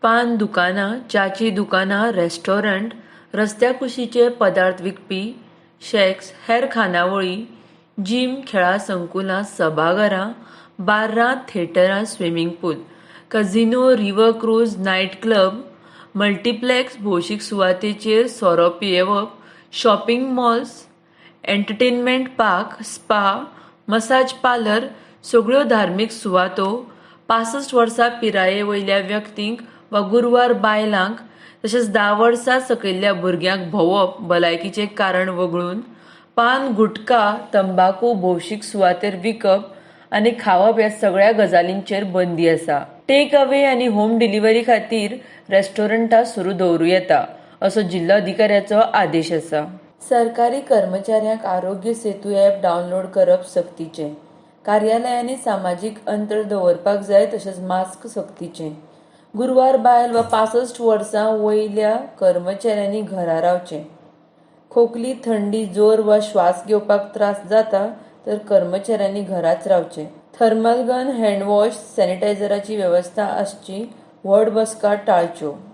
पान दुकानां, च्याचीं दुकानां, रेस्टॉरंट, रस्त्या कुशीचे पदार्थ विकपी शॅक्स, हेर खानावळी, जीम, खेळां संकुलां, सभाघरां, बार्रां, थेटरां, swimming pool, casino, river cruise, night club, multiplex, भौशीक सुवातेचेर सोरो पियेवप, shopping malls, entertainment park, spa, massage parlour, सगळ्यो धार्मीक सुवातो, 65 वर्सां पिराये वयल्या व्यक्तींक वा गुरवार बायलांक तशेंच 10 वर्सां सकयल्ल्या भुरग्यांक भोंवप भलायकीचें कारण वगळून, पान, गुटखा, तंबाकू भौशीक सुवातेर विकप आनी खावप ह्या सगळ्या गजालींचेर बंदी आसा. टेक अवे आनी होम डिलिव्हरी खातीर रेस्टॉरंटां सुरू दवरूं येता, असो जिल्लोधिकाऱ्याचो आदेश आसा. सरकारी कर्मचाऱ्यांक आरोग्य सेतू ॲप डावनलोड करप सक्तीचें. कार्यालयांनी सामाजीक अंतर दवरपाक जाय, तशेंच मास्क सक्तीचें. गुरवार बायल वा 65 वर्सां वयल्या कर्मचाऱ्यांनी घरा रावचें. खोकली, थंडी, जोर वा श्वास घेवपाक त्रास जाता तर कर्मचाऱ्यांनी घराच रावचें. थर्मल गन, हँडवॉश, सॅनिटायझराची वेवस्था आसची. व्हड बसका टाळच्यो.